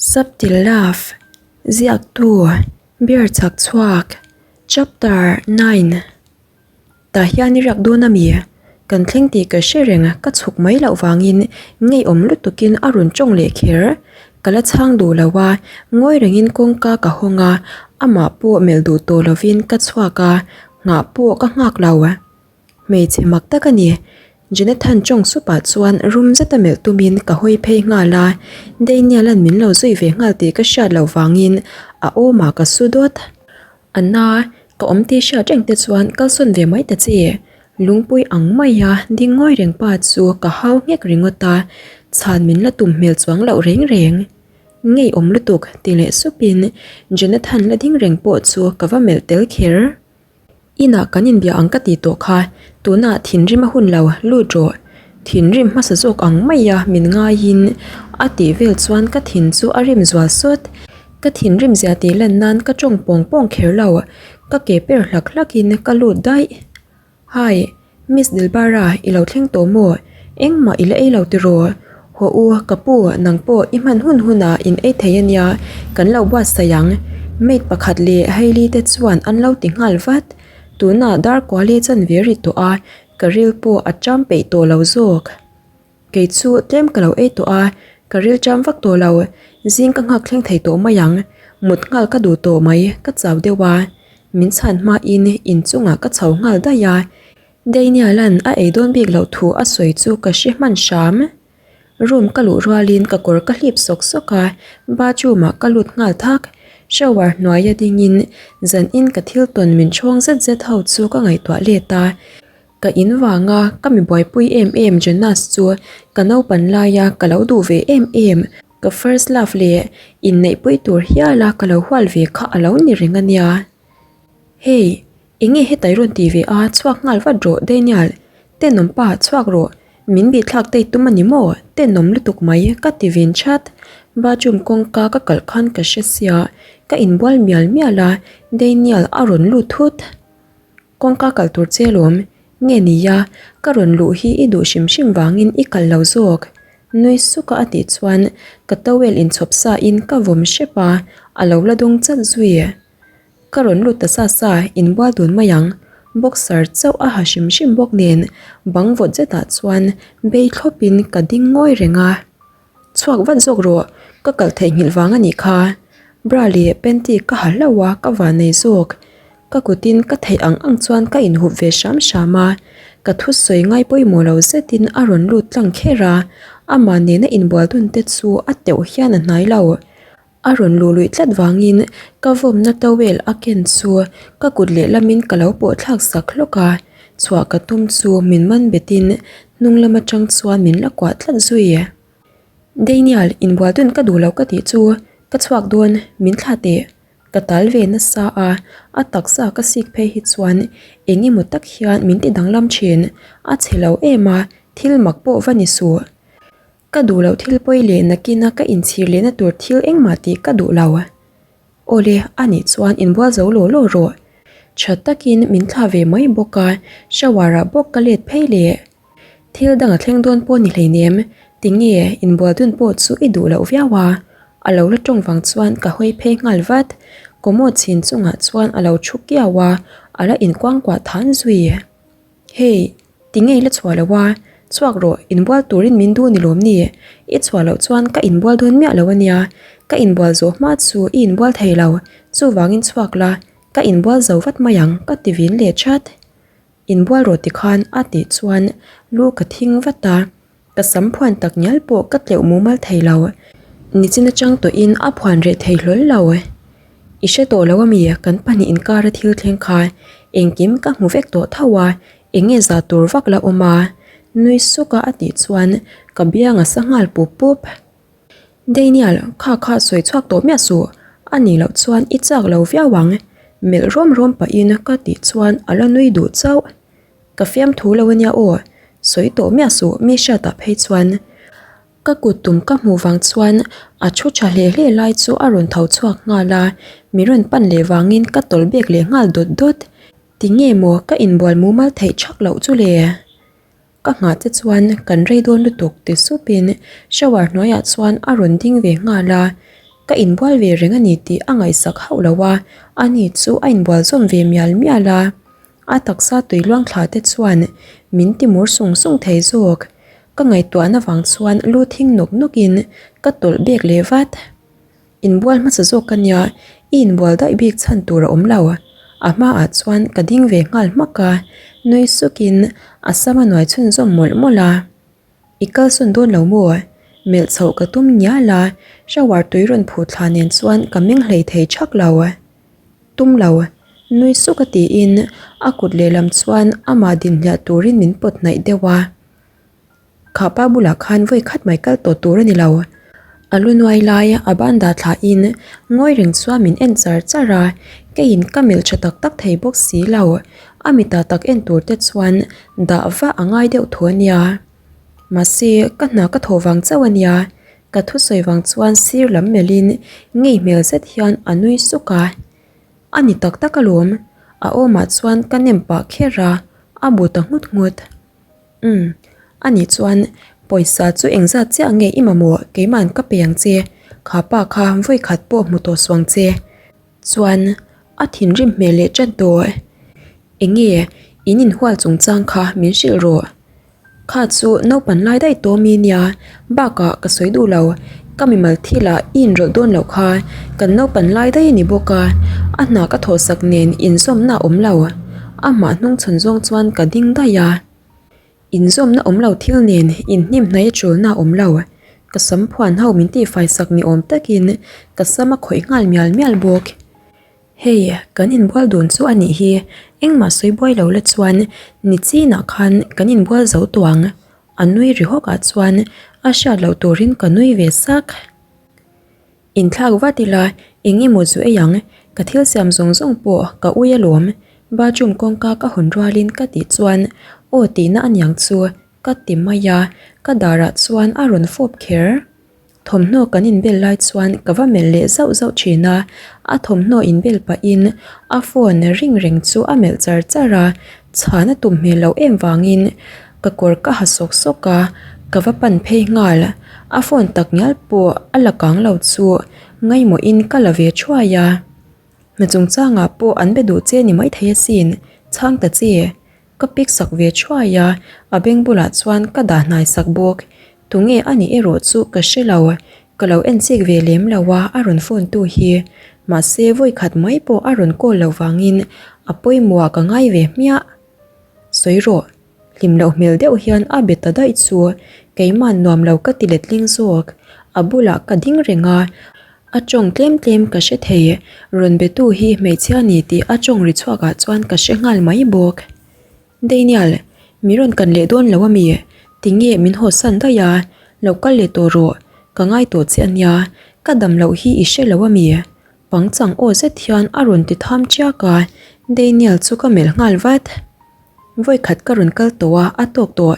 Subtle Love, Ziaktu, Beer chhak chhuak, Chapter 9 Tah hian i riak dawn a mi? Kan thleng tih ka hre reng, ka chhuk mai loh vangin ngeiawm lutukin a rawn tawng leh kher. Ka la chhang duh lo a, ngawi rengin kawngka ka hawng a, amah pawh melh duh tawh lovin ka chhuak a, nghah pawh ka nghak lo. Hmeichhe mak tak a ni. Jonathan tawng supah chuan rum zeta melh tumin ka hawi phei nghal a, Daniel-a'n min lo zui ve nghal tih ka hriat loh vangin a awmah ka su dawt. Anna, ka awm tih hriat reng te chuan kalsawn ve mai ta che. Lungpui ang maia ding ngawi reng pa chu ka hau nghek ringawt a, chhan min la tum hmel chuang loh reng reng. Ngeiawm lutuk ti leh supin Jonathan la ding reng pawh chu ka va melh tel kher. Inah kan inbia ang ka ti tawh kha, tunah thinrim a hun lo, lut rawh. Thinrim hmasa zawk ang maia min ngaiin a tih vel chuan ka thin chu a rim zual sawt. Ka thinrim zia tih lan nan ka tawng pawng pawng kher lo, ka ke per hlak hlakin ka lut daih. Hi, Miss Dilbara i lo thleng tawh maw? Engmah i la ei lo tiraw? Haw u, ka pu, nang pawh i hman hun hunah in ei thei a nia, kan lo buatsaih ang. Maid pakhat leh Hailey te chuan an lo ti nghal vat. Tunah dar kual hi chanve ri tawh a, ka ril pawh a cham peih tawh lo zawk. Kei chu tlem ka lo ei tawh a, ka ril cham vak tawh lo. Zing ka nghak thleng thei tawh mai ang. Mut nghal ka duh tawh mai, ka chau deuh a. Min chhan hmain inchungah ka chho nghal daih a. Daniel-a'n a ei dawn bik loh thu a sawi chu ka hre hman hram. Room ka luh rualin ka kawr ka hlip sawk sawk a, bathroom-ah ka lut nghal thak. Shower hnuaia dingin zanin ka thil tawn min chhawng zet zet ho chu ka ngaihtuah let a. Ka in vanga ka mi buaipui em em Jonas chu ka naupan laia ka lo duh ve em em, ka first love leh inneihpui tur hiala ka lo hual ve kha a lo ni reng a nia. Hey, enge hetai rawn ti ve a, chhuak nghal vat rawh Daniel, tenawm pa chhuak rawh, min bihthlak daih tum a ni maw, tenawm lutuk mai ka ti vin chat. Bathroom kawngka ka kalh khan ka hre sia, ka inbual mial mial a, Daniel a rawn lut thut. Kawngka kalh tur che lawm, nge nia, ka rawn luh hi i duh hrim hrim vangin i kalh lo zawk. Nui suka a tih chuan ka towel inchhawp sa in ka vawm hrep a, a lo la dawng chat zui. Ka rawn lut ta sa sa, inbual dun mai ang. Boxer chauh a ha hrim hrim bawk nen bang vawt zetah chuan bei thlawpin ka ding ngawi reng a. Chhuak vat zawk rawh, ka kal theihnghilh vang a nih kha. Bra leh panty ka ha hlauh a, ka van nei zawk. Ka kutin ka theih ang ang chuan ka inhup ve hram hram a, ka thusawi ngai pawimawh lo zetin a rawn lut tlang kher a, amah nena inbual dun te chu a teuh hian a hnai lo. A rawn luh luih tlat vangin ka vawmna towel a ken chu ka kut lehlamin ka lo pawh thlak sak hlawk a, chhuah ka tum chu min man betin hnung lam atang chuan min la kuah tlat zui. Daniel, inbual dun ka duh lo ka tih chu ka chhuak dawn, min thlah teh. Ka tal ve nasa a, a taksa ka sik phei hi chuan eng emaw tak hian min ti danglam thin, a chhe lo em a, thil mak pawh va ni suh. Ka duh loh thil pawi leh nakina ka inchhir lehna tur thil engmah tih ka duh lo. Awle, anih chuan inbual zo law law rawh. Tha takin min thlah ve mai bawk a, shower ah bawk ka let phei leh. Thil dang a thleng dawn pawh ni hleinem, tinge inbual dun pawh chu i duh loh viau a. A lo la tawng vang chuan ka hawi phei nghal vat. Commode chhin chungah chuan a lo thu kiau a, a la inkuangkuah than zui. Hey, tinge i la chhuah lo a? Chhuak rawh, inbual turin min duh ni lawm ni? I chhuah loh chuan ka inbual dawn miah lo a nia. Ka inbual zawh hma chu i inbual thei lo, chuvangin chhuak la, ka inbual zo vat mai ang ka ti vin leh chat. Inbual rawh tikhan a tih chuan lu ka thing vat a. Ka sam phuan tak ngial pawh ka tleuh mumal thei lo. Nichin atang tawhin a phuan reh thei hlawl lo. I hre tawh lo ami kan pahnih inkara thil thleng kha engkim ka hmu vek tawh tho a, eng nge zah tur vak la awm a? Nui suka a tih chuan ka biang a sa nghal pup pup. Daniel, kha kha sawi chhuak tawh miah suh, a nih loh chuan i chak lo viau ang. Melh rawm rawm pahin ka tih chuan a la nui duh chauh. Ka fiamthu lo ania aw, sawi tawh miah suh mi hriatah phei chuan. Ka kut tum ka hmuh vang chuan a thu tha hle hle lai chu a rawn tho chhuak nghal a, mi rawn pan leh vangin ka tawlh bek leh nghal dawt dawt. Tinge maw ka inbual mumal theih thak loh chu le? Ka nghah te chuan kan rei dawn lutuk ti supin shower hnuaiah chuan a rawn ding ve nghal a. Ka inbual ve reng a ni tih a ngaihsak hauh lo a, ani chu a inbual zawm ve mial mial a. A taksa tui luang thla te chuan min ti mur sung sung thei zawk. Ka ngaihtuahna vang chuan lu thing nawk nawk in ka tawlh bek leh vat. Inbual hmasa zawk ka nia, i inbual daih bik chhan tur a awm lo. A hmaah chuan ka ding ve nghal hmak a, nui suk in a sam a nuai chhunzawm mawlh mawlh a. I kalsawn dawn lo maw? Melh chhoh ka tum ngial a, shower tui rawn phuh thla nen chuan ka meng hlei thei thak lo. Tum lo, nui suk a tiin a kut lehlam chuan amah dinhliah turin min pawt hnaih deuh a. Kha pa bulah khan vawi khat mai kal tawh tur a ni lo. A lu nuai lai a ban dah thlahin ngawi reng chuan min en char char a, keiin ka melh tha tak tak thei bawk si lo. A mitah tak en tur te chuan dah vah a ngai deuh thu a nia. Mahse, ka hna ka thawh vang chauh a nia. Ka thusawi vang chuan sir lam melhin ngei hmel zet hian a nui suk a. A ni tak tak alawm, a awmah chuan ka nem pah kher a, a bu ta nghut nghut. Umm, anih chuan pawisa chu engzat chiah nge i mamawh keima'n ka pe ang che, kha pa kha vawi khat pawh hmu tawh suang che. Chuan a thinrim hmel leh ṭan tawh. Enge in inhual chungchang kha min hrilh rawh. Kha chu naupan lai daih tawh mi nia, bakah ka sawi duh lo, ka mimal thilah i inrawlh dawn loh kha, kan naupan lai daih a ni bawk a, a hna ka thawhsak nen inzawmna a awm lo. Amah hnungchhawn zawng chuan ka ding daih a. Inzawmna awm lo thil nen inhnim hnaih a chulna a awm lo. Ka sam phuan ho min tihfai sak ni awm takin ka sam a khawih nghal mial mial bawk. Hei, kan inbual dun chu a nih hi, engmah sawi buai lo la chuan ni chinah khan kan inbual zo tawh ang. A nui ri hawk ah chuan a hriat loh turin ka nui ve sak. Inthlak vat ila eng emaw zu ei ang, ka thil siam zawng zawng pawh ka ui alawm, bathroom kawngka ka hawn rualin ka tih chuan aw tihna aniang chu ka ti mai a, ka darah chuan a rawn fawp kher. Thawmhnaw kan inbel lai chuan ka va melh leh zauh zauh thin a, a thawmhnaw inbel pahin a phone ring reng chu a melh char char a, chhan a tum hmel loh em vangin ka kawr ka ha sawk sawk a, ka va pan phei nghal. A phone tak ngial pawh a la kang lo chu ngaimawhin ka la ve thuai a, hna chungchangah pawh an be duh che ni maithei asin, chhang ta che. Ka pick sak ve thuai a, a beng bulah chuan ka dah hnai sak bawk. Tunge a nih erawh chu ka hre lo, ka lo en chik ve lem lo a a rawn phone tu hi. Mahse vawi khat mai pawh a rawn call loh vangin a pawimawh ah ka ngai ve hmiah. Sawi rawh, hlim loh hmel deuh hian a be ta daih chu keima'n nuam lo ka ti letling zawk. A bulah ka ding reng a, A tawng tlem tlem ka hre thei, rawn betu hi hmeichhia ni tih a tawng ri chhuak ah chuan ka hre nghal mai bawk. Daniel, mi rawn kan leh dawn lo ami? Tinge min haw san daih a, lo kal leh tawh rawh, ka ngai tawh che ania, ka dam loh hi i hre lo ami? Pangchang aw zet hian a rawn ti tham chiak a, Daniel chu ka melh nghal vat. Vawi khat ka rawn kal tawh a, a tawk tawh.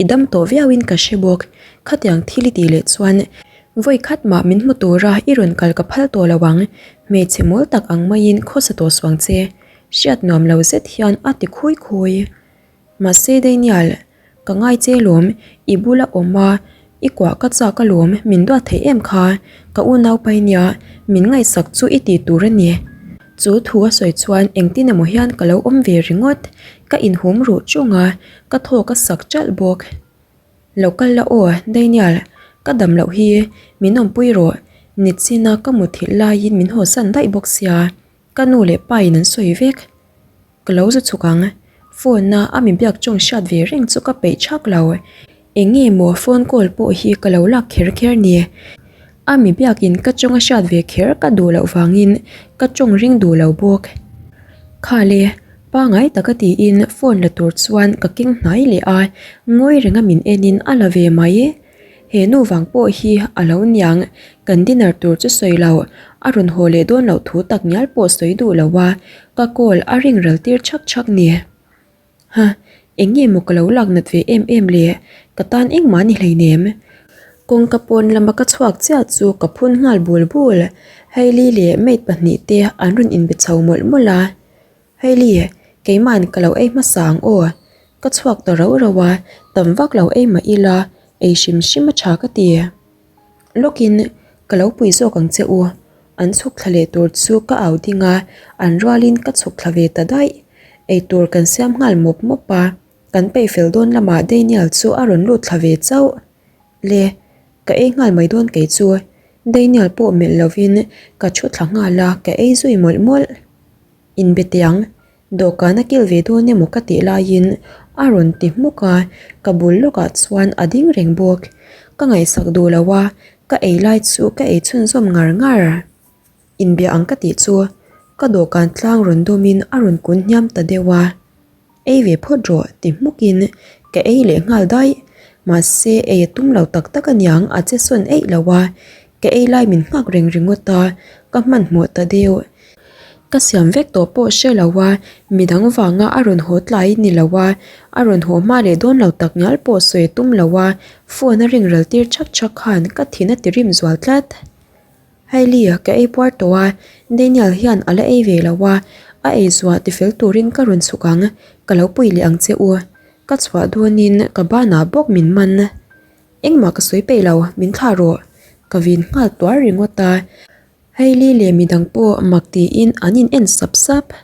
I dam tawh viauin ka hre bawk. Khatiang thil i tih leh chuan vawi khat mah min hmu tura i rawn kal ka phal tawh lo ang. Hmeichhe mawl tak ang maiin khawsa tawh suang che. Hriat nuam lo zet hian a ti khui khui. Mahse Daniel, ka ngai che lawm, i bula awm a, I kuah ka chak alawm, min duat theih em kha? Ka unau pai nia, min ngaihsak chu i tih tur a ni. Chu thu a sawi chuan engtin emaw hian ka lo awm ve ringawt, ka inhum ruh chung a, ka thawk a sak ṭalh bawk. Lo kal la aw, Daniel, ka dam loh hi, min awmpui rawh, nichin a ka muthilh laiin min hawsan daih bawk sia, ka nu leh pa in an sawi vek. Ka lo zu chhuk ang. Phone a a mi biak tawng hriat ve reng chu ka peih thak lo. Eng nge maw phone call pawh hi ka lo lak kher kher ni. A mi biak in ka tawng a hriat ve kher ka duh loh vangin ka tawng ring duh lo bawk. Khale, pangai taka tiin phone la tur chuan ka keng hnai leh a, ngawi renga min en in a la ve mai. He nu vang pawh hi a lo niang, kan dinner tur chu sawi lo, a rawn haw leh dawn loh thu tak ngial pawh sawi duh lo a, ka call a ring ral tir chhak chhak ni. Ha, eng nge maw ka lo lak nat ve em em le, ka tan engmah ni hleinem. Kawngka pawn lama ka chhuak chiah chu ka phun nghal bul bul, Hailey leh maid pahnihte an rawn inbe chho mawlh mawlh a. Hailey, keima'n ka lo ei hmasa ang aw. Ka chhuak ta rauh rauh a, tam vak lo ei mah ila, ei hrim hrim a tha ka ti. Lawkin ka lo pui zawk ang che u. An chhuk thla leh tur chu ka au ding a, an rualin ka chhuk thla ve ta daih. Eitur kan siam nghal mawp mawp a, kan peih fel dawn lamah Daniel chu a rawn lut thla ve chauh. Le, ka ei nghal mai dawn kei chu. Daniel pawh melh lovin ka thu thla nghal a, ka ei zui mawlh mawlh. Inbe teh ang, Dawhkan a kil ve dawn emaw ka tih laiin a rawn ti hmuk a, ka bul lawkah chuan a ding reng bawk. Ka ngaihsak duh lo a, ka ei lai chu ka ei chhunzawm ngar ngar. Inbia ang ka tih chu ka dawhkan tlang rawn dawmin a rawn kun hniam ta deuh a. Ei ve phawt rawh ti hmukin ka ei leh nghal daih. Mahse ei a tum lo tak tak aniang a che sawn eih lo a, ka ei lai min nghak reng ringawt a, ka hmanhmawh ta deuh. Ka siam vek tawh pawh hre lo a, midang vanga a rawn haw tlai ni lo a, a rawn haw hma leh dawn lo tak ngial pawh sawi a tum lo a, phone a ring ral tir chak chak khan ka thin a ti rim zual tlat. Hailey ka ei puar tawh a, Daniel hian a la ei ve lo a, a ei zuah tifel turin ka rawn chhuk ang, ka lo pui leh ang che u. Ka chhuah dawnin ka banah bawk min man. Engmah ka sawi peih lo, min thlah rawh. Ka vin nghal tuar ringawt a. Hailey leh midang pawh mak tiin an in en sap sap.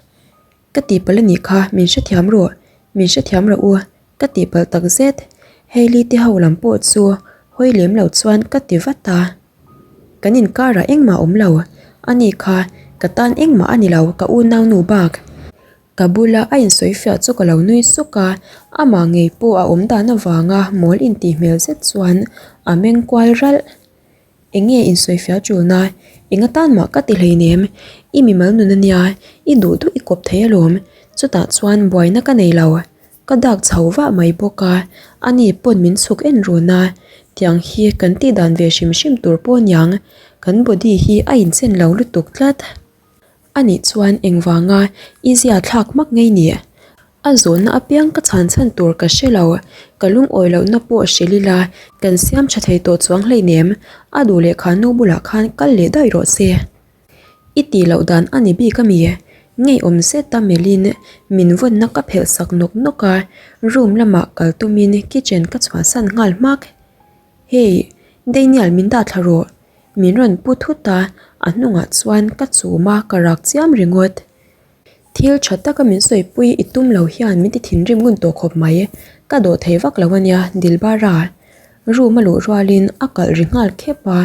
Ka tihpalh a nih kha, min hrethiam rawh, min hrethiam rawh u, ka tihpalh tak zet. Hailey te ho lam pawh chu hawi lem lo chuan ka ti vat a. Kan inkarah engmah a awm lo, a ni kha ka tan engmah a ni lo, ka unau nu bak. Ka bula a insawifiah chu ka lo nui suk a, amah ngei pawh a awm dan avanga mawl intih hmel zet chuan a meng kual ralh. Eng nge insawifiah tulna? Eng atan mah ka ti hleinem. I mimal nun ania, i duh duh i kawp thei alawm. Chutah chuan buaina ka nei lo. Ka dak chho vah mai bawk a, ani pawn min chhuk en run a. Tiang hi kan tih dan ve hrim hrim tur pawh aniang, kan body hi a inchen lo lutuk tlat. Anih chuan engvanga i zia thlak hmak ngei ni? A zawhna apiang ka chhan chhan tur ka hre lo, ka lungawi lohna pawh hrilh ila kan siam tha thei tawh chuang hleinem, a duh leh kha nu bulah khan kal leh daih rawh se. I tih loh dan a ni bik a mi? Ngeiawm zeta melhin min vawnna ka phelh sak nawk nawk a, room lamah kal tumin kitchen ka chhuahsan nghal hmak. Hey, Daniel min dah thla rawh, min rawn pu thut a, a hnungah chuan ka chum a ka rak chiam ringawt. Thil tha taka min sawipui i tum lo hian min ti thinrim ngun tawh khawp mai, ka dawh thei vak lo ania Dilbara. Room a luh rualin a kalh ri nghal khep a,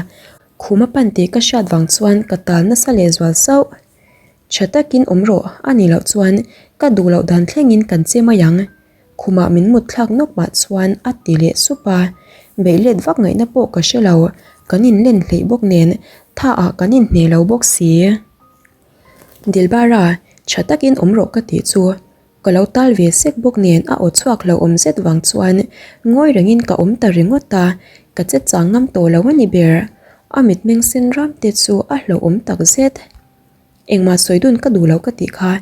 khum a pan tih ka hriat vang chuan ka tal nasa leh zual sauh. Tha takin awm rawh a nih loh chuan ka duh loh dan thlengin kan che mai ang. Khumah min mut thlak nawk mah chuan a ti leh sup a, beih let vak ngaihna pawh ka hre lo, kan inlen hleih bawk nen tha ah kan inhne lo bawk si. Dilbara, tha takin awm rawh ka tih chu ka lo tal ve sek bawk nen a aw chhuak lo awm zet vang chuan ngawi rengin ka awm ta ringawt a, ka che chang ngam tawh lo a ni ber. A mitmeng sen ram te chu a hlauhawm tak zet. Engmah sawi dun ka duh lo ka tih kha,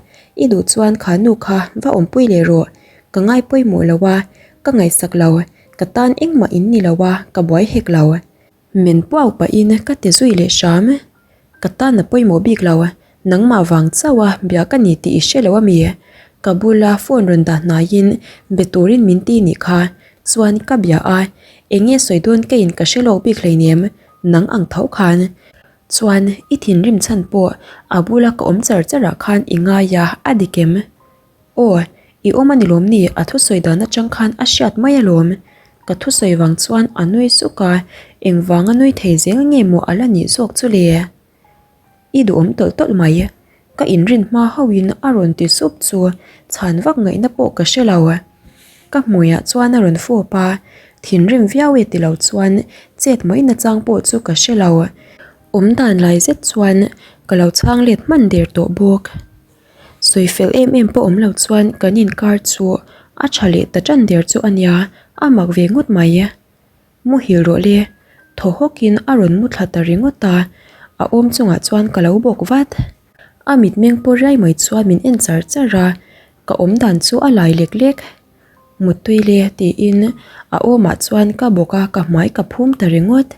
i duh chuan kha nu kha va awmpui leh rawh, ka ngai pawimawh lo a, ka ngaihsak lo, ka tan engmah in ni lo a, ka buai hek lo. Men puau pahin ka ti zui leh hram. Ka tan a pawimawh bik lo, nangmah vang chauh a bia ka ni tih i hre lo ami? Ka bula phone rawn dah hnaiin be turin min ti nih kha, chuan ka bia a, eng nge sawi dawn ka in ka hre lawk bik hleinem, nang ang tho khan. Chuan i thinrim chhan pawh a bula ka awm char char ah khan i ngai a, a dik em? Aw, i awm a ni lawm ni? A thusawi dan atang khan a hriat mai alawm. Ka thusawi vang chuan a nui suk a, engvanga nui thei zel nge maw a la nih zawk chu le? I duhawm tawlh tawlh mai. Ka inrin hma hauhin a rawn ti sup chu chhan vak ngaihna pawh ka hre lo. Ka hmuiah chuan a rawn fawp a, thinrim viau e ti lo chuan chet mai nachang pawh chu ka hre lo. Awm dan lai zet chuan ka lo chhang let hman der tawh bawk. Sawi fel em em pawh awm lo chuan kan inkar chu a tha leh ta tan der chu a nia, a mak ve ngawt mai. Muhil rawh le, thaw hawkin a rawn mu thla ta ringawt a, a awm chungah chuan ka lo bawk vat. A mitmeng pawh riai mai chuan min en char char a, ka awm dan chu a lai lek lek. Muttui le tiin a awmah chuan ka bawk a, ka hmai ka phum ta ringawt.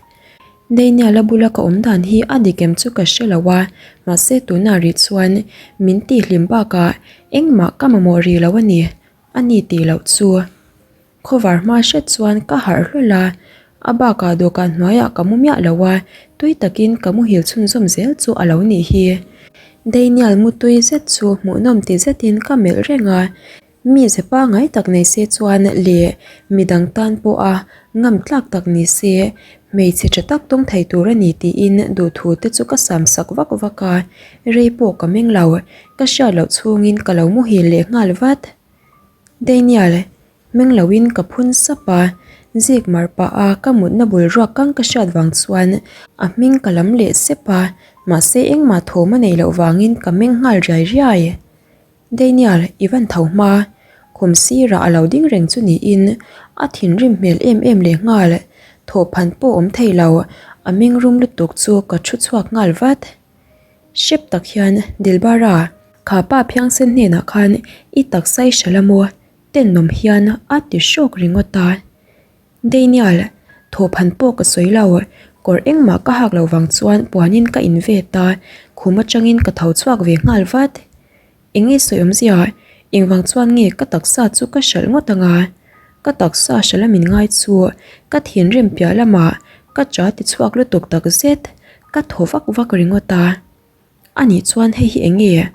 Daniel-a bula ka awm dan hi a dik em chu ka hre lo a, mahse tunah rih chuan min tihhlim bakah engmah ka mamawh rih lo a ni, a ni tih loh chu. Khawvar hma hret chuan ka harh hlawl a, A bakah dawhkan hnuaiah ka mu miah lo a, tui takin ka muhil chhunzawm zel chu a lo nih hi. Daniel mutui zet chu hmuhnawm ti zetin ka melh reng a, mi ze pangngai tak nei se chuan leh midang tan pawha ngam tlak tak ni se hmeichhe tha tak tawng thei tur a ni tiin duhthu te chu ka sam sak vak vak a, rei pawh ka meng lo, ka hriat loh chhungin ka lo muhil leh nghal vat. Daniel, Meng loin ka phun sap a, zik mar pah a ka mutna bul ruak kang ka hriat vang chuan a hming ka lam leh sep a, mahse engmah thawm a neih loh vangin ka meng nghal riai riai. Daniel, i van tho hma. Khum sirah a lo ding reng chu niin a thinrim hmel em em leh nghal. Thawhphan pawh awm thei lo, a meng rum lutuk chu ka thu chhuak nghal vat. Hrep tak hian Dilbara, kha pa phiangsen hnenah khan i taksa i hrilh a maw? Tenawm hian a ti hrawk ringawt a. Daniel, thawhphan pawh ka sawi lo, kawr engmah ka hak loh vang chuan puanin ka in vet a, khum atangin ka tho chhuak ve nghal vat. Eng nge sawi awmzia, engvang chuan nge ka taksa chu ka hralh ngawt ang a? Ka taksa hralh a min ngai chu ka thinrim piah lamah ka cha ti chhuak lutuk tak zet, ka thaw vak vak ringawt a. A nih chuan hei hi eng nge?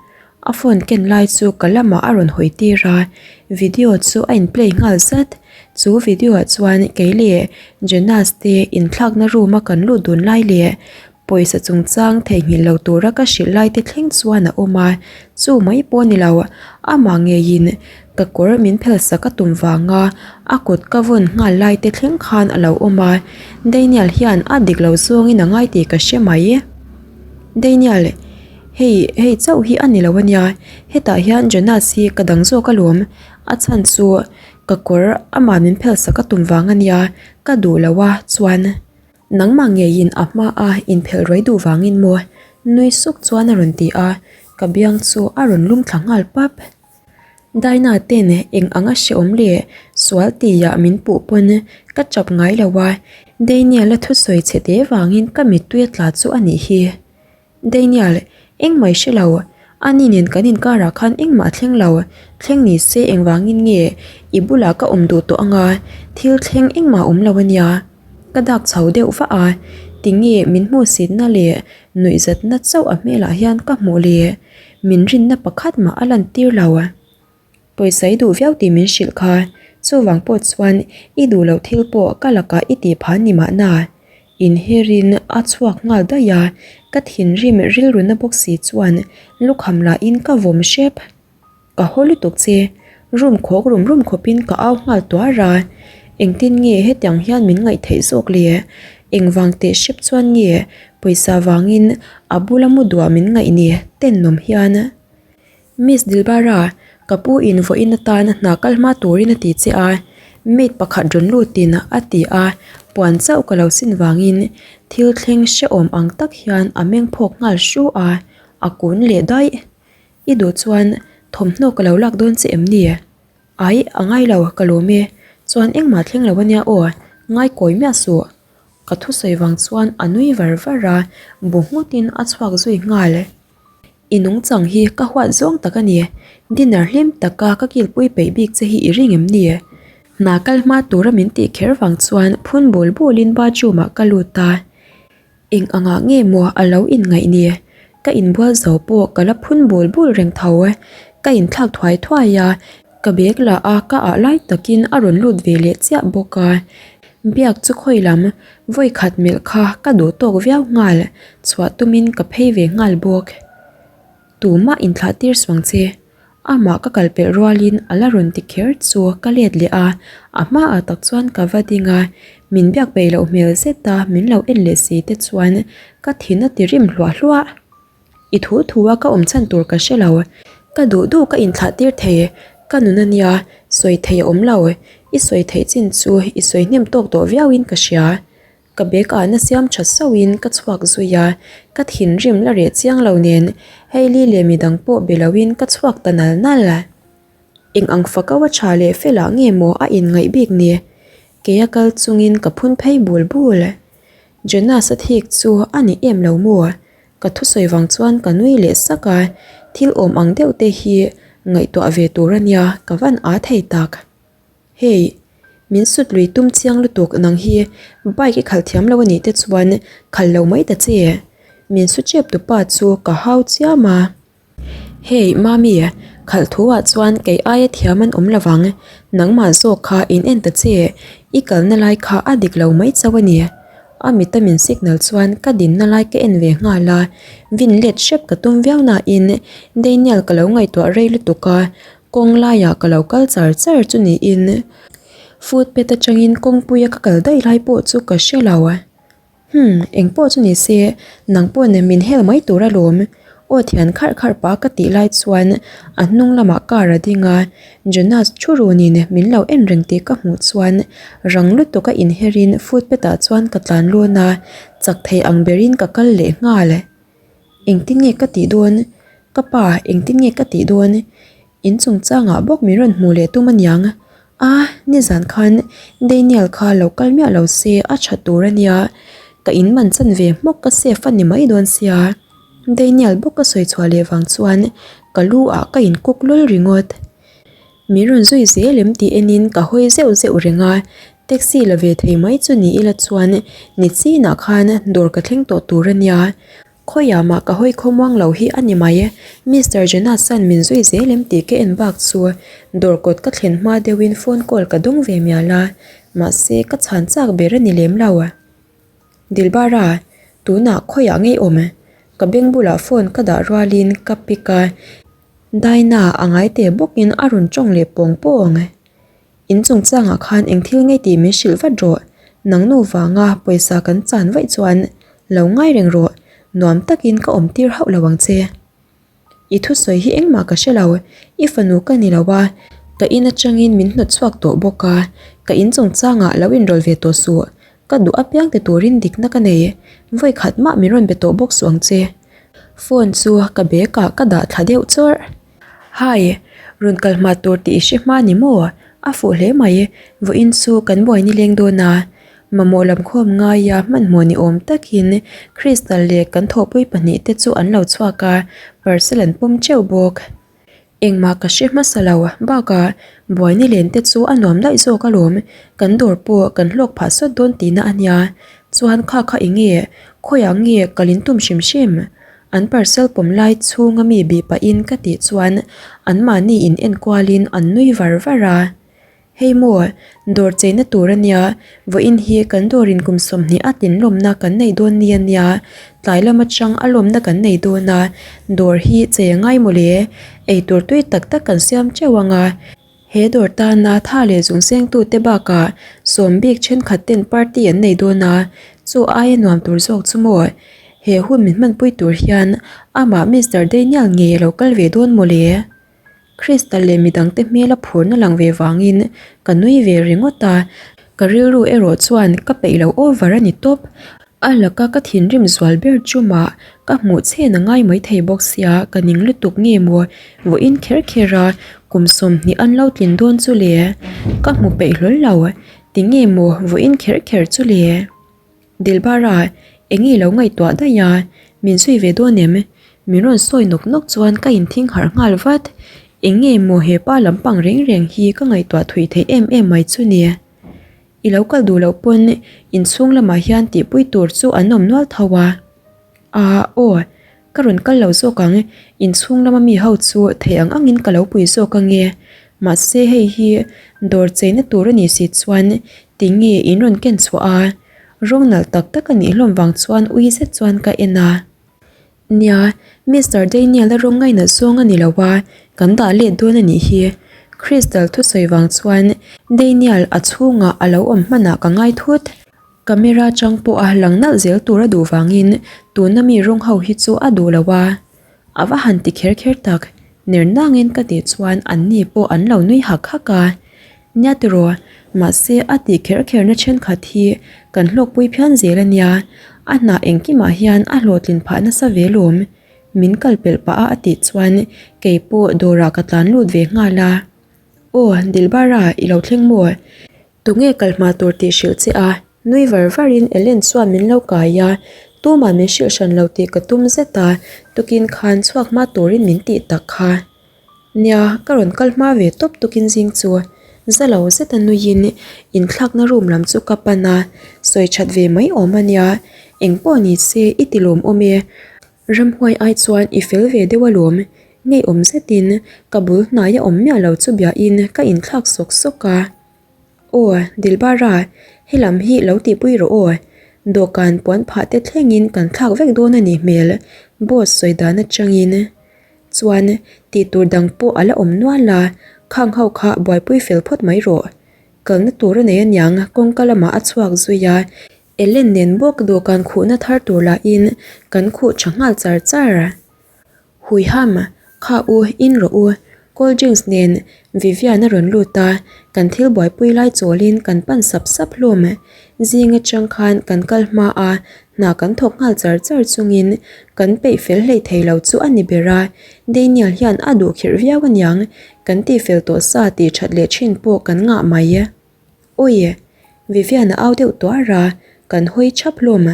A phone ken lai chu ka lamah a rawn hawi tir a, video chu a in play nghal zat. Chu video ah chuan kei leh Jonas te inthlakna room a kan lut dun lai leh pawisa chungchang theihnghilh lo tura ka hrilh lai te thleng chuan a awm a, chu mai pawh a ni lo, amah ngeiin Ka kawr min phelsak a tum vanga a kut ka vawn nghal lai te thleng khan a lo awm a, Daniel hian a dik lo zawngin a ngai tih ka hre mai. Daniel, hei hei chauh hi a ni lo ania, hetah hian Jonas hi ka dang zawk alawm, a chhan chu ka kawr amah min phelsak a tum vang ania, ka duh lo a, chuan nangmah ngeiin a hma a inphelh ruai duh vangin maw? Nui suk chuan a rawn ti a, ka biang chu a rawn lum thla nghal pap. Dinah ten eng anga hrehawm leh sual tihah min puh pawn ka chap ngai lo a, Daniel a thusawi chhe te vangin ka mittui a tla chu a nih hi. Daniel, engmah i hre lo, ani nen kan inkarah khan engmah a thleng lo, thleng ni se engvangin nge i bulah ka awm duh tawh anga thil thleng engmah a awm lo a nia. Ka dak chho deuh vah a, tinge min hmuhsitna leh nuihzatna chauh a hmelah hian ka hmuh le? Min rinna pakhat mah a lantir lo. Pawisa i duh viau tih min hrilh kha, chuvang pawh chuan i duh loh thil pawh ka lakah i tih phah ni mahna. Inherin a chhuak nghal daih a, ka thinrim rilruna bawk si chuan lukham lahin ka vawm hrep. Ka haw lutuk che, room khawk rum rum khawpin ka au nghal tuar a, engtin nge hetiang hian min ngaih theih zawk le? Engvang teh hrep chuan nge pawisa vangin a bula mu duah min ngaih ni tenawm hian? Miss Dilbara, ka pu in vawiin atan hna kal hma turin a ti che a, maid pakhat rawn lutin a ti a, puan chauh ka lo sin vangin thil thleng hrehawm ang tak hian a meng phawk nghal hru a, a kun leh daih. I duh chuan thawmhnaw ka lo lak dawn che em ni? Ai, a ngai lo, ka lawm e. Chuan engmah thleng lo ania aw, ngai kawi miah suh. Ka thusawi vang chuan a nui var var a, bu nghutin a chhuak zui nghal. I nungchang hi ka huat zawng tak a ni, dinner hlim taka ka kilpui peih bik che hi i ring em ni? Hna kal hma tura min tih kher vang chuan phun bul bulin bathroom ah ka lut a. Eng angah nge maw a lo inngaih ni? Ka inbual zo pawh ka la phun bul bul reng tho. Ka inthlak thuai thuai a, ka bag la a ka ah lai takin a rawn lut ve leh chiah bawk a. Biak chu khawi lam vawi khat melh kha ka duh tawk viau nghal, chhuah tumin ka phei ve nghal bawk. Tumah inthlah tir suang che. Amah ka kal pelh rualin a la rawn ti kher chu ka let leh a, a hmaah tak chuan ka va ding a, min biak peih loh hmel zet a min lo en leh si te chuan ka thin a ti rim hluah hluah. I thu thu a ka awm chhan tur ka hre lo, ka duh duh ka inthlah tir thei, ka nun a nia, sawi thei a awm lo, i sawi theih chin chu i sawi hnem tawk tawh viauin ka hria. Ka bag ah na siam tha sauhin ka chhuak zui a, ka thinrim la reh chiang lo nen Hailey leh midang pawh be loin ka chhuak ta nal nal. Eng ang fakau a tha leh fel ah nge maw a inngaih bik ni? Kei a kal chungin ka phun phei bul bul. Jonas a thik chu a ni em lo maw? Ka thusawi vang chuan ka nui leh sak a, thil awm ang deuh te hi ngaihtuah ve tur a nia ka van aa thei tak. Hey! Min sut lui tum chiang lutuk nang hi bike i khalh thiam lo a nih te chuan khalh lo mai ta che. Min su chep tu pa chu ka hau chiam a. Hey Mami, khalh thu ah chuan kei aia thiam an awm lovang, nangmah zawk kha in en ta che, i kalna lai kha a dik lo mai chauh a ni. A mita min signal chuan ka dinna lai ka en ve nghal a, vin let hrep ka tum viau nain Daniel ka lo ngaihtuah rei lutuk a, kawng laiah ka lo kal char char chu niin footpath atangin kawngpuia ka kal daih lai pawh chu ka hre lo. Humm, eng pawh chu ni se, nang pawh nen min hel mai tur alawm. Aw thian kharh kharh pah ka tih lai chuan a hnung lamah car a ding a, Jonas thu runin min lo en reng tih ka hmuh chuan rang lutuk a inherin footpath ah chuan ka tlan lawn a, chak thei ang berin ka kal leh nghal. Engtin nge ka tih dawn? Ka pa, engtin nge ka tih dawn? In chungchangah bawk min rawn hmuh leh tum aniang. A, nizan khan Daniel kha lo kal miah lo se a tha tur ania, ka in man chan ve hmawk ka safe a ni mai dawn sia. Daniel bawk ka sawi chhuah leh vang chuan ka lu ah ka in kuk lul ringawt. Min rawn zui zel em tih enin ka hawi zeuh zeuh reng a, taxi la ve thei mai chu ni ila chuan ni chinah khan dawr ka thleng tawh tur ania. Khawiah mah ka hawi khawmuang lo hi a ni mai. Mister Jonas-a'n min zui zel em tih ka en bak chu dawr kawt ka thlen hma deuhin phone call ka dawng ve mial a, mahse ka chhan chak ber a ni lem lo. Dilbara, tunah khawiah ngei awm? Ka beng bulah phone ka dah rualin ka pick a, Dinah a ngai teh bawkin a rawn tawng leh pawng pawng. In chungchangah khan eng thil ngei tih min hrilh vat rawh, nang nu vanga pawisa kan chan vaih chuan lo ngai reng rawh, nuam takin ka awm tir hauh lo ang che. I thusawi hi engmah ka hre lo, i fanu ka ni lo a, ka in atangin min hnawt chhuak tawh bawk a, ka in chungchangah lo inrawlh ve tawh suh, ka duh apiang ti turin dikna ka nei, vawi khat mah min rawn be tawh bawk suh ang che. Phone chu ka bag ah ka dah thla deuh chawrh. Hi, rawn kal hma tur tih i hre hma ni maw? A fuh hle mai, vawiin chu kan buai ni leng dawn a. Mamawh lam khawm ngaia hmanhmawh ni awm takin Crystal leh kan thawhpui pahnihte chu an lo chhuak a, parcel an pawm teuh bawk. Engmah ka hre hmasa lo, bakah buai ni len te chu a nuam daih zawk alawm, kan dawr pawh kan hlawk phah sawt dawn tihna a nia. Chuan kha kha eng nge, khawiah nge kal in tum hrim hrim? An parcel pawm lai chhunga mi bih pahin ka tih chuan anmahni in enkualin an nui var var a. Hei maw, dawr cheina tur a nia, vawiin hi kan dawrin kum 20 a tlin lawmna kan nei dawn ni a nia, tlai lam atang a lawmna kan nei dawn a, dawr hi chei a ngai mawle, eitur tui tak tak kan siam teuh ang a. He dawr tana tha leh zungsengtute bakah sawm bik thenkhat ten party an nei dawn a, chu aia nuam tur zawk chu maw? He hun min hmanpui tur hian amah Mister Daniel ngei a lo kal ve dawn maw le? Crystal leh midangte hmela phurna lang ve vangin ka nui ve ringawt a, ka rilru erawh chuan ka peih lo over a ni tawp. A laka ka thinrim zual ber chumah ka hmuh chen a ngai mai thei bawk sia, ka ning lutuk nge maw? Vawiin kher kher a, kum 20 an lo tlin dawn chu le? Ka hmu peih hlawl lo, tinge maw vawiin kher kher chu le? Dilbara, eng i lo ngaihtuah daih a, min zui ve dawn em? Min rawn sawi nawk nawk chuan ka inthing harh nghal vat, eng nge maw hepa lampang reng reng hi ka ngaihtuah thui theih em em mai chu ni? I lo kal duh loh pawn inchhung lamah hian tihpui tur chu an awm nual tho a. Aa aw, ka rawn kal lo zawk ang, inchhung lama mi ho chu theih ang angin ka lo pui zawk ange. Mahse hei hi dawr cheina tur a nih si chuan tinge in rawn ken chhuah a? Rawng nalh tak tak a nih hlawm vang chuan ui zet chuan ka en a. Nia, Mister Daniel-a rawng ngainat zawng a ni lo a, kan dah let dawn a nih hi. Crystal thusawi vang chuan Daniel a chhungah a lo awm hmanah ka ngai thut. Camera chang pawha lang nalh zel tur a duh vangin tuna mi rawng ho hi chu a duh lo a. A va han ti kher kher tak, ner nangin ka tih chuan anni pawh an lo nui hak hak a. Nia tiraw, mahse a tih kher kherna thenkhat hi kan hlawkpui phian zel a nia, a hnah engkimah hian a hlawhtlin phah nasa ve lawm. Min kal pelh pah a a tih chuan kei pawh dawrah ka tlan lut ve nghal a. Aw, Dilbara i lo thleng maw? Tunge kal hma tur tih hrilh che a, nui var varin Ellen chuan min lo kai a, tumah min hrilh hran lo tih ka tum zet a, tukin khan chhuak hma turin min tih tak kha. Nia, ka rawn kal hma ve tawp tukin zing chu. Za lo zeta nuiin inthlakna room lam chu ka pan a, sawi that ve mai awm a nia, engpawh ni se i ti lawmawm e, ramhuai ai chuan i fel ve deuh alawm, ngeiawm zetin ka bul hnaia awm miah lo chu biain ka inthlak sawk sawk a. Aw, Dilbara, helam hi lo tihpui rawh aw, dawhkan puan phah te thlengin kan thlak vek dawn a nih hmel, boss sawi dan atangin. Chuan, tih tur dang pawh a la awm nual a, khang ho kha buaipui fel phawt mai rawh. Kalna tur a nei aniang kawngka lamah a chhuak zui a, Ellen nen bawk dawhkan khuhna thar tur lahin kan khuh tha nghal char char. Huiham, kha u, in rawh u. Cold drinks nen Vivian a rawn lut a, kan thil buaipui lai chawlin kan pan sap sap hlawm. Zing atang khan kan kal hma a, hna kan thawk nghal char char chungin kan peih fel hlei thei lo chu a ni ber a, Daniel hian a duh khirh viau aniang, kan tih fel tawh sa tih that leh thin pawh kan ngah mai. Awi! Vivian a au deuh tuar a, kan hawi thap hlawm.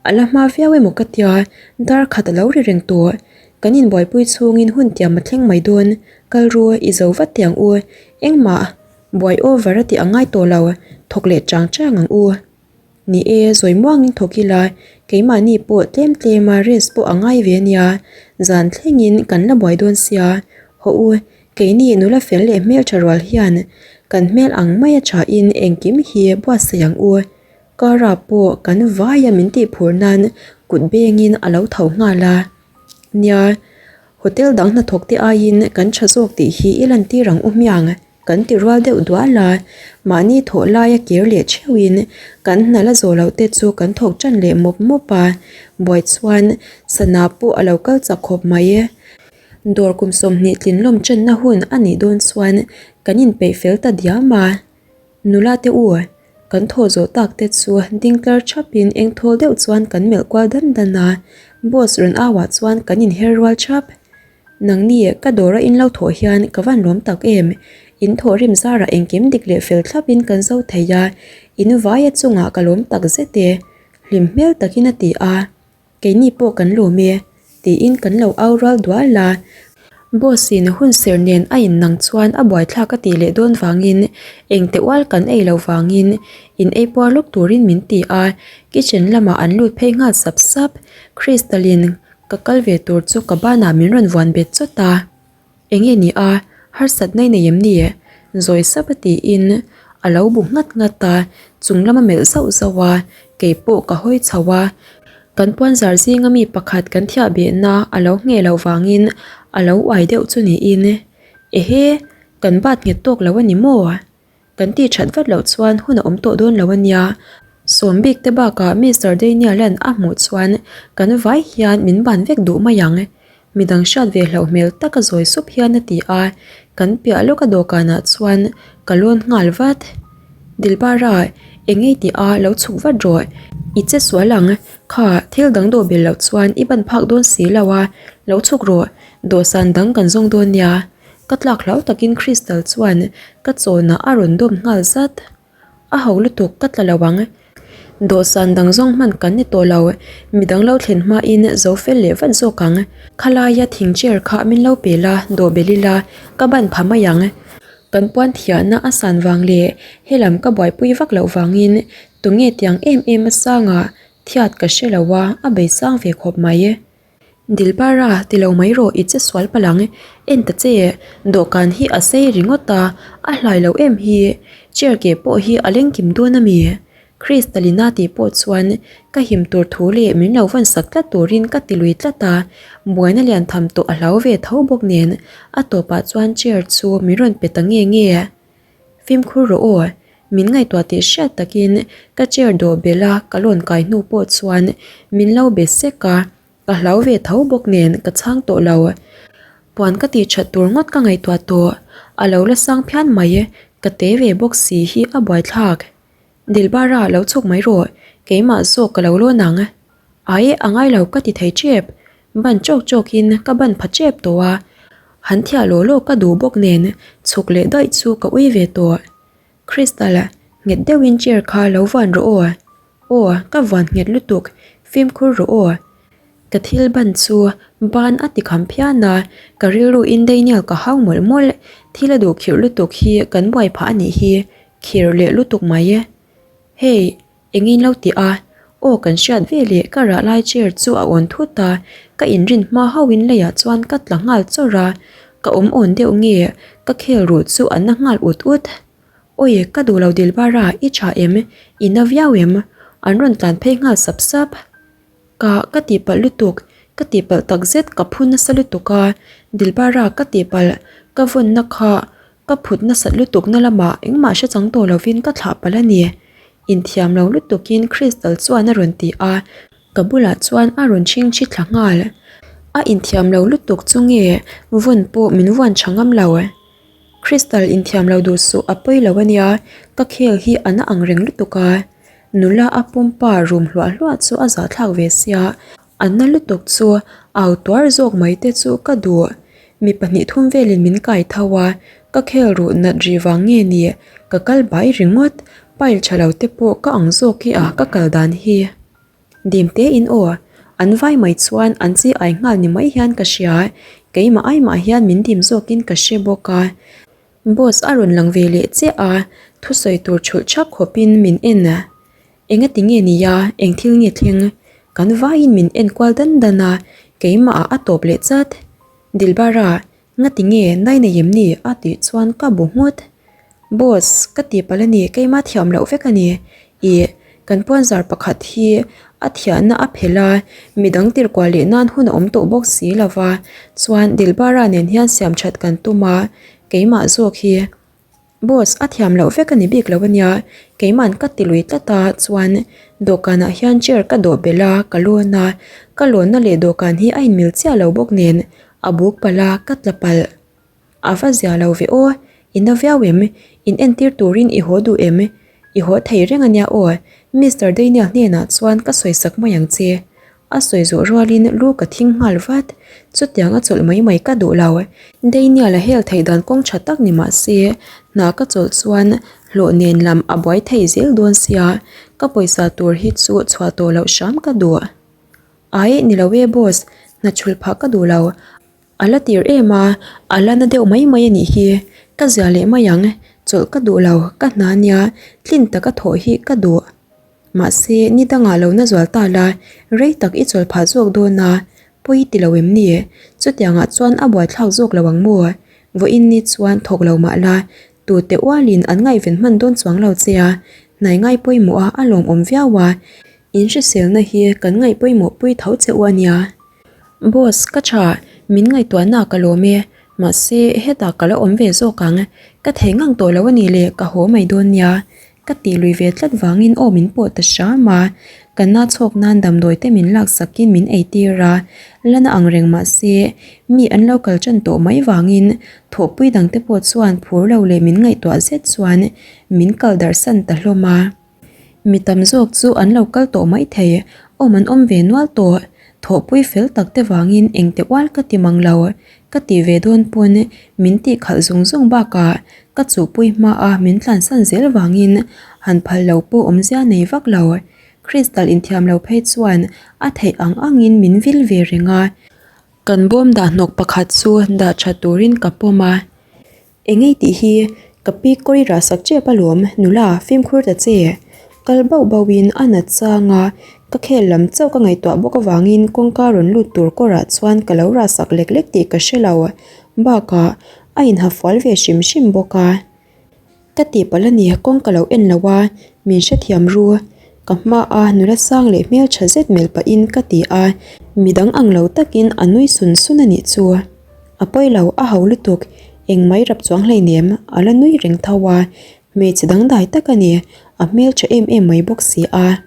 A la hma viau emaw ka tia, dar khat a lo ri reng tawh. Kan inbuaipui chhungin hun tiam a thleng mai dawn, kal ru i zo vat teh ang u, engmah buai over a tih a ngai tawh lo, thawk leh chang chang ang u. Ni e, zawi muangin thawk ila, keimahni pawh tlem tlema rest pawh a ngai ve ania, zan thlengin kan la buai dawn sia, hawh u, keini nula fel leh hmeltha rual hian kan hmel ang maia thain engkim hi buatsaih ang u. Kara pawh kan vaia min tih phur nan kut bengin a lo tho nghal a. Nia, hotel dang hnathawk te aiin kan tha zawk tih hi i lantir ang u hmiang kan ti rual deuh dual a. Mahni thawh laia kir leh theuhin kan hna la zawh loh te chu kan thawk tan leh mawp mawp a. Buai chuan sana pawh a lo kal chak khawp mai. Dawr kum 20 tlinlawm channa hun a nih dawn chuan kan inpeih fel ta diam a. Nula te u, kan thaw zawh tak te chu ding tlar thap in eng thawl deuh chuan kan melh kual dan dan a, boss rawn au ah chuan kan in her rual thap. Nangni ka dawr a in lo thawh hian ka van lawm tak em, in thawh rim zar ah engkim dik leh fel thlap in kan zo thei a, in vai a chung ah ka lawm tak zet e, hlim hmel tak in a ti a. Keini pawh kan lawm e, tiin kan lo au rual dual a. Boss in hun ser nen a in nang chuan a buaithlak a tih leh dawn vangin engte ual kan ei lo vangin in ei puar lawk turin min ti a, kitchen lamah an lut phei nghal sap sap. Crystal in ka kal ve tur chu ka banah min rawn vuan bet chawt a. Enge ni a, harsatna i nei em ni? Zawi sap a tiin a lo bu nghat nghat a, chung lama melh zauh zauh a, keipawh ka hawi chho a. Kan puanzar zinga mi pakhat kan thiah behna a lo ngheh loh vangin a lo uai deuh chu niin, Ehe, kan bat nghet tawk lo a ni maw? Kan tih that vat loh chuan hun a awm tawh dawn lo a nia. Sawm bik te bakah Mister Daniel-a'n a hmuh chuan kan vai hian min ban vek duh mai ang. Midang hriat ve hlauh hmel taka zawi sup hian a ti a, kan piah lawka dawhkanah chuan ka lawn nghal vat. Dilbara, eng ei tih a lo chhuk vat rawh. I che sual ang, kha thil dang dawh bel loh chuan i ban phak dawn si lo a, lo chhuk rawh, dawhsan dang kan zawng dawn nia. Ka tlak hlau takin Crystal chuan ka chawnah a rawn dawm nghal zat. A ho lutuk ka tla lo ang. Dawhsan dang zawng hman kan ni tawh lo, midang lo thlen hmain zo fel leh vat zawk ang. Khalaia thing chair kha min lo pe la, dawh bel ila, ka ban pha mai ang. Kan puan thiahna a san vang leh helam ka buaipui vak loh vangin tunge tiang em em a sangah thiat ka hre lo a, a beisang ve khawp mai. Dilbara, ti lo mai rawh i che sual palh ang, en ta che, dawhkan hi a sei ringawt a, a hlai lo em hi, chair ke pawh hi a leng kim dawn a mi? Kristalina tih pawh chuan ka him tur thu leh min lo vawn sak tlat turin ka ti lui tlat a, buaina lian tham tawh a hlau ve tho bawk nen a tawpah chuan chair chu min rawn pe ta nge nge. Fimkhur rawh aw, min ngaihtuah tih hriat takin ka chair dawh belh a ka lawn kai hnu pawh chuan min lo be sek a, ka hlau ve tho bawk nen ka chhang tawh lo. Puan ka tih that tur ngawt ka ngaihtuah tawh, a lo la sang phian mai, ka te ve bawk si hi a buaithlak. Dilbara lo chhuk mai rawh, keimah zawk ka lo lawn ang. Ai, a ngai lo ka ti thei tep, ban chawk chawk in ka ban pha tep tawh a, han thiah law law ka duh bawk nen chhuk leh daih chu ka ui ve tawh. Crystal, nghet deuhin chair kha lo vuan rawh aw. Aw, ka vuan nghet lutuk, fimkhur rawh aw. Ka thil ban chu ban a ti kham phian a, ka rilru in Daniel ka hau mawlh mawlh, thil a duh khirh lutuk hi kan buai phah a nih hi, khirh leh lutuk mai. Hey, engin lo ti a, aw kan hriat ve leh ka rah lai chair chu a awn thut a, ka inrin hma hauhin leiah chuan ka tla nghal chawrh a, ka awm awn deuh nge ka khel ruh chu a na nghal ut ut. Awi, ka duh lo Dilbara, i tha em? I na viau em? An rawn tlan phei nghal sap sap. Ka ka tihpalh lutuk, ka tihpalh tak zet ka phu nasa lutuk a, Dilbara ka tihpalh, ka vawnna kha ka phut nasat lutuk na lamah engmah hre chang tawh lovin ka thlah palh a ni. Inthiam lo lutukin Crystal chuan a rawn ti a, ka bulah chuan a rawn chhingchhi thla nghal. A inthiam lo lutuk chu nge vawn pawh min vuan tha ngam lo. Crystal inthiam lo duh suh a pawi lo a nia, ka khel hi a na ang reng lutuk a. Nula a pumpa rum hluah hluah chu a zahthlak ve sia, a na lutuk chu au tuar zawk mai te chu ka duh. Mi pahnih thum velin min kai tho a, ka khel ruh nat rih vang nge ni, ka kal bai ringawt, pile tha lo te pawh ka ang zawk hi a ka kal dan hi. Dim te in aw, an vai mai chuan an chi ai nghal ni mai hian ka hria, keimah aimah hian min dim zawkin ka hre bawk a. Boss a rawn lang ve leh chiah a, thusawi tur chhulh chhak khawpin min en a. Engati nge nia, eng thil nge thleng? Kan vaiin min en kual dan dan a, keimah ah a tawp leh chat. Dilbara, ngati nge nai nei em ni? a tih chuan ka bu nghut. Boss, ka ti palh a ni, keimah thiam loh vek a ni. Ih, kan puanzar pakhat hi a thiahna a phelh a, midang tirhkuah leh nan hun a awm tawh bawk si lo va, chuan Dilbara nen hian siam that kan tum a, keimah zawk hi Boss, a thiam loh vek a ni bik lo a nia, keima'n ka ti lui tlat a, chuan dawhkanah hian chair ka dawh belh a, ka lawn a, ka lawnna leh dawhkan hi a inmil chiah lo bawk nen a buk palh a, ka tla palh. A va zia lo ve aw, i na viau em? In entir turin i haw duh em? I haw thei reng a nia aw, Mister Daniel hnenah chuan ka sawi sak mai ang che. A sawi zawh rualin lu ka thing nghal vat, chutiang a chawlh mai mai ka duh lo. Daniel a hel theih dan kawng tha tak ni mah se, hna ka chawlh chuan hlawh nen lam a buai thei zel dawn sia, ka pawisa tur hi chu chhuah tawh loh hram ka duh. Aih, ni lo e boss, hna chhulh phah ka duh lo. A la tir em a, a la na deuh mai mai a nih hi. Ka zia leh mai ang, chawlh ka duh lo, ka hna nia, tlin taka thawh hi ka duh. Mahse, ni dangah lo na zual ta la, rei tak i chawl phah zawk dawn a, pawi ti lo em ni? Chutiangah chuan a buaithlak zawk lo ang maw? Vawiin ni chuan thawk lo mah la, tute ualin an ngaihven hman dawn chuang lo che a, hnai ngai pawimawh a a lawmawm viau a, in hriselna hi kan ngaih pawimawh pui tho che u a nia. Boss, ka tha, min ngaihtuahna ka lawm e, mahse hetah ka lo awm ve zawk ang, ka thei ngang tawh lo a nih leh ka haw mai dawn nia, ka tih lui ve tlat vangin aw min pawh ta hram a, ka na chhawk nan damdawi te min lak sakin min ei tir a, la na ang reng mahse mi an lo kal tan tawh mai vangin thawhpui dang te pawh chuan phur lo leh min ngaihtuah zet chuan min kal darh san ta hlawm a. Mi tam zawk chu an lo kal tawh mai thei, awm an awm ve nual tawh. Thawhpui fel tak te vangin engte ual ka ti mang lo. Ka tih ve dawn pawn min tih khalh zung zung bakah ka chuhpui hma a min tlansan zel vangin han phal lo pawh awmzia nei vak lo. Crystal inthiam lo phei chuan a theih ang angin min vil ve reng a. Kan bawm dah hnawk pakhat chu dah tha turin ka pawm a. Engei tih hi ka pi kawi rah sak tep alawm nula fimkhur ta che. Kal bauh bauh in a nat chang a, ka khel lam chauh ka ngaihtuah bawk avangin kawngka rawn lut tur kawrah chuan ka lo rah sak lek lek tih ka hre lo. Bakah a inha fual ve hrim hrim bawk a. Ka tihpalh a ni, kawng ka lo en lo a, min hrethiam ru. Ka hma a nula sang leh hmeltha zet melh pahin ka ti a, midang ang lo takin a nui sun sun a nih chu. A pawi lo, a ho lutuk, engmai rap chuang hleinem, a la nui reng tho a, hmeichhe dangdai tak a ni, a hmeltha em em mai bawk si a.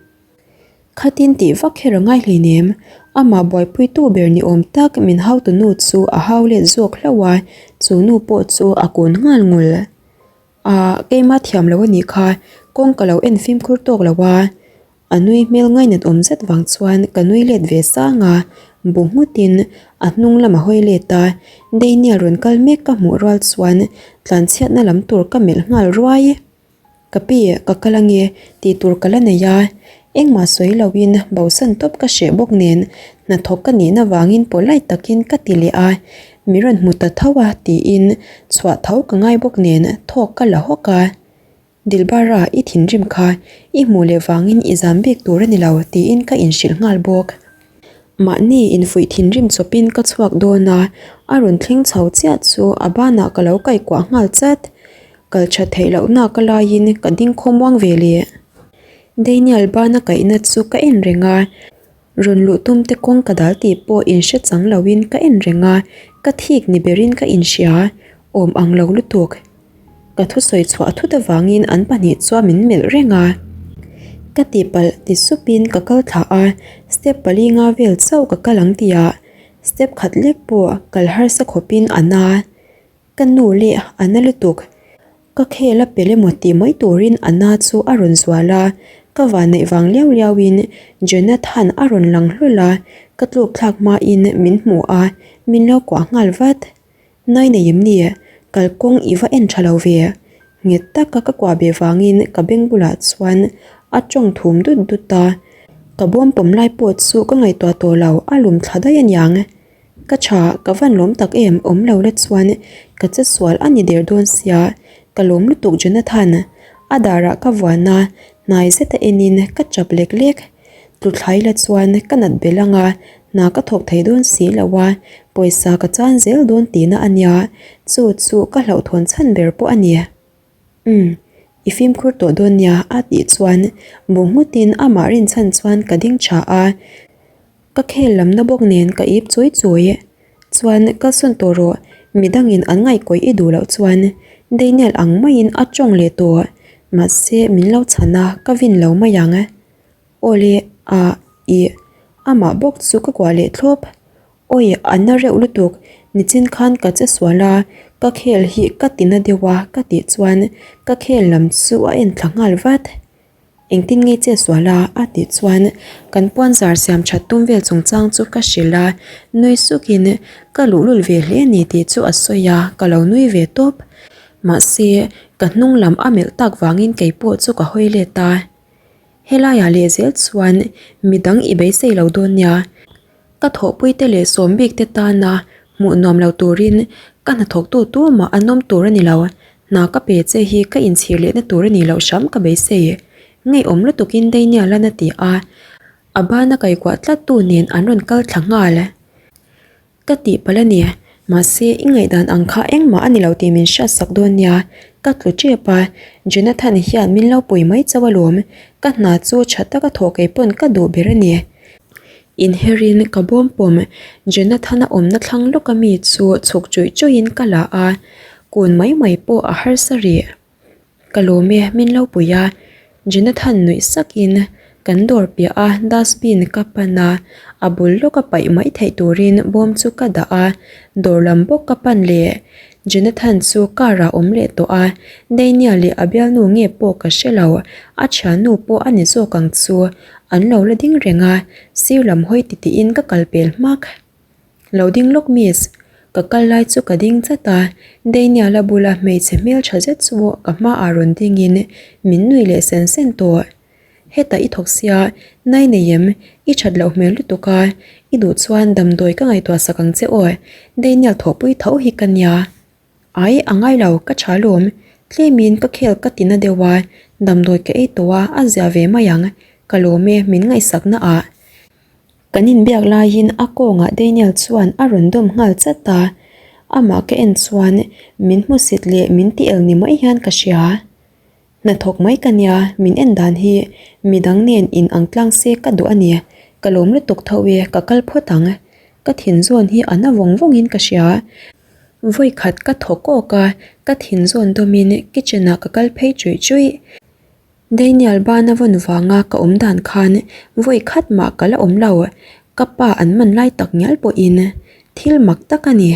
Khatin tih vak kher a ngai hleinem, amah buaipuitu ber ni awm tak min hautu nu chu a hau let zawk hlauh a, chu nu pawh chu a kun nghal ngul. Ahh, keimah thiam lo a nih kha, kawng ka lo en fimkhur tawk lo a, a nui hmel ngainat awm zet vang chuan ka nui let ve sang a, bu nghutin a hnung lam a hawi let a, Daniel rawn kal mek ka hmuh rual chuan tlanchhiatna lam tur ka melh nghal ruai. Ka pi, ka kal ange, tih tur ka la nei a. Engmah sawi loin bosan tawp ka hreh bawk nen hnathawk ka nihna vangin polite takin ka ti leh a, mi rawn hmu ta tho a tiin chhuah tho ka ngai bawk nen thawk ka la hawk a. Dilbara i thinrim kha i hmuh leh vangin i zam bik tur a ni lo tiin ka inhrilh nghal bawk. Mahni infuih thinrim chawpin ka chhuak dawn a, a rawn thleng chho chiah chu a banah ka lo kaihkuah nghal chat. Kal tha theih lohna ka laiin ka ding khawmuang ve leh. Daniel bana kaihna chu ka en reng a, rawn luh tum te kawng ka dal tih pawh inhre chang loin ka en reng a, ka thik ni berin ka inhria, awm ang lo lutuk. Ka thusawi chhuah thut avangin an pahnih chuan min melh reng a. Ka tihpalh ti supin ka kal thlah a, step pali nga vel chauh ka kal ang tihah step khat lek pawh kal harsa khawpin a na. Ka nu leh a na lutuk. Ka khel a pel emaw tih mai turin a na chu a rawn zual a, ka vanneih vang liau liauin Jonathan a rawn lang hlawl a, ka tluk thlak hmain min hmu a, min lo kuah nghal vat. Nai nei em ni? Kalkawng i va en tha lo ve. Nghet taka ka kuah beh vangin ka beng bulah chuan a tawng thum dut dut a. Ka bawm pawm lai pawh chu ka ngaihtuah tawh lo, a lum thla daih aniang. Ka tha, ka van lawm tak em awm lo la chuan ka che sual a ni der dawn sia, ka lawm lutuk Jonathan. A darah ka vuan a, hnai zeta enin ka chap lek lek. Tuthlai la chuan ka nat belh ang a, hna ka thawk thei dawn si lo a, pawisa ka chan zel dawn tihna a nia, chu chu ka hlauhthawn chhan ber pawh a ni. Umm, i fimkhur tawh dawn nia a tih chuan bu nghutin amah rinchhan chuan ka ding tha a, ka khel lamna bawk nen ka ip chawi chawi. Chuan kalsawn tawh rawh, midangin an ngaihkawih i duh loh chuan Daniel ang maiin a tawng leh tawh, mahse min lo chhan a, ka vin lo mai ang. Awle a ih amah bawk chu ka kuah leh thlawp. Awi a na reuh lutuk, nichin khan ka che sual a, ka khel hi ka ti na deuh a ka tih chuan ka khel lam chu a en thla nghal vat. Engtin nge che sual a a tih chuan kan puan zar siam that tum vel chungchang chu ka hrilh a, nui sukin ka luhlul ve hle a ni tih chu a sawi a, ka lo nui ve tawp. Mahse ka hnung lam a melh tak vangin keipawh chu ka hawi let a. Helaiah leh zel chuan midang i beisei lo dawn nia. Ka thawhpuite leh sawm bik te tana hmuh nuam lo turin ka hnathawktu tumah an awm tur a ni lo. Hna ka pe che hi ka inchhir lehna tur a ni loh hram ka beisei. Ngeiawm lutukin Daniel-a'n a ti a, a bana kaikuah tlattu nen an rawn kal thla nghal. Ka tihpalh a ni, mahse i ngaihdan ang kha engmah a ni lo tih min hriatsak dawn nia, ka tlu tep a, Jonathan hian min lo pui mai chauh alawm, ka hna chu tha taka thawh kei pawn ka duh ber a ni. Inherin ka bawm pawm, Jonathan-a awmna thlang lawka mi chu chhuk chuih chuihin ka la a, kun mai mai pawh a harsa rih. Ka lawm e, min lo pui a. Jonathan nuih sakin kan dawr piah a dustbin ka pan a, a bul lawka paih mai theih turin bawm chu ka dah a, dawr lam bawk ka pan leh. Jonathan chu car ah awm leh tawh a, Daniel leh a bialnu nge pawh ka hre lo, a thiannu pawh a ni zawk ang chu, an lo la ding reng a, sir lam hawi titiin ka kal pel hmak. Lo ding lawk miss, ka kal lai chu ka ding chat a, Daniel-a bula hmeichhe hmeltha zet chu ka hmaah rawn dingin min nui leh sen sen tawh. Hetah i thawk sia, nai nei em, i that loh hmel lutuk a, i duh chuan damdawi ka ngaihtuah sak ang che aw, Daniel thawhpui tho hi ka nia. Ai, a ngai lo, ka tha lawm, tlemin ka khel ka ti na deuh a, damdawi ka ei tawh a, a zia ve mai ang, ka lawm e min ngaihsak na ah. Kan inbiak laiin a kawngah Daniel chuan a rawn dawm nghal chat a, amah ka en chuan min hmusit leh min ti el ni mai hian ka hria. Hnathawk mai ka nia, min en dan hi midang nen in ang tlang se ka duh a ni, ka lawm lutuk tho e, ka kal phawt ang. Ka thin zawn hi a na vawng vawngin ka hria. Vawikhat ka thaw kawk a, ka thin zawn dawmin kitchen ah ka kal phei chuih chuih. Daniel bana vawn vanga ka awm dan khan vawi khat mah ka la awm lo, ka pa an man lai tak ngial pawhin thil mak tak a ni.